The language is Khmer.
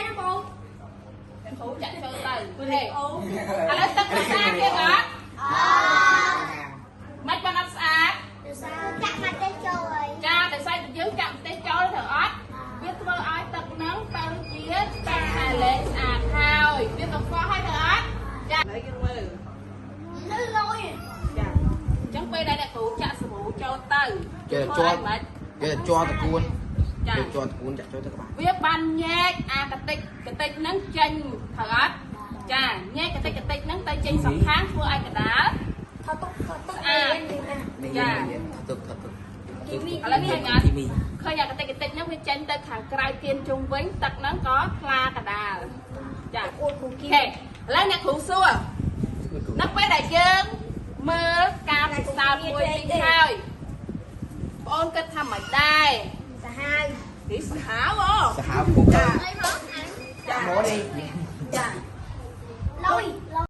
ណាបង អ្នកគ្រូចាក់ចូលទៅហេឥឡូវទឹកស្អាតទៀតអត់មិនបានអត់ស្អាត ចាក់មកទេចូលហើយ ចាតែស្អីយើងចាក់ម្ទេសចូលត្រូវអត់វាធ្វើឲ្យទឹកហ្នឹងទៅជាទឹកដែលលែងស្អាតហើយវាកខ្វក់ហើយត្រូវអត់ចាឥឡូវយើងមើល លឺលយ ចាអញ្ចឹងពេលដែលអ្នកគ្រូចាក់សាប៊ូចូលទៅ គេជាប់ មិន គេជាប់តកួន ចា គេជាប់តកួនចាក់ចូលទៅក្បាល វាបានញែកអាកតិចកតិចហ្នឹងចេញត្រូវអត់ចាញែកកតិចកតិចហ្នឹងទៅចេញសងខាងធ្វើឲ្យកដាល ថតទុកថតទុក នេះទឹកទឹកទឹក ឥឡូវឃើញអត់ គីមី ឃើញអាកតិចកតិចហ្នឹងវាចេញទៅខាងក្រៅទៀនជុំវិញទឹកហ្នឹងក៏ថ្លាកដាលចា អូគ្រូគី ខេឥឡូវអ្នកគ្រូសួរនៅពេលដែលយើងមើលការពិសោធន៍មួយនេះហើយបងអូនគិតថាមិនដែរ សាហាវ ទីសាហាវអូ សាហាវពុក ចា អីមក ចា មកនេះ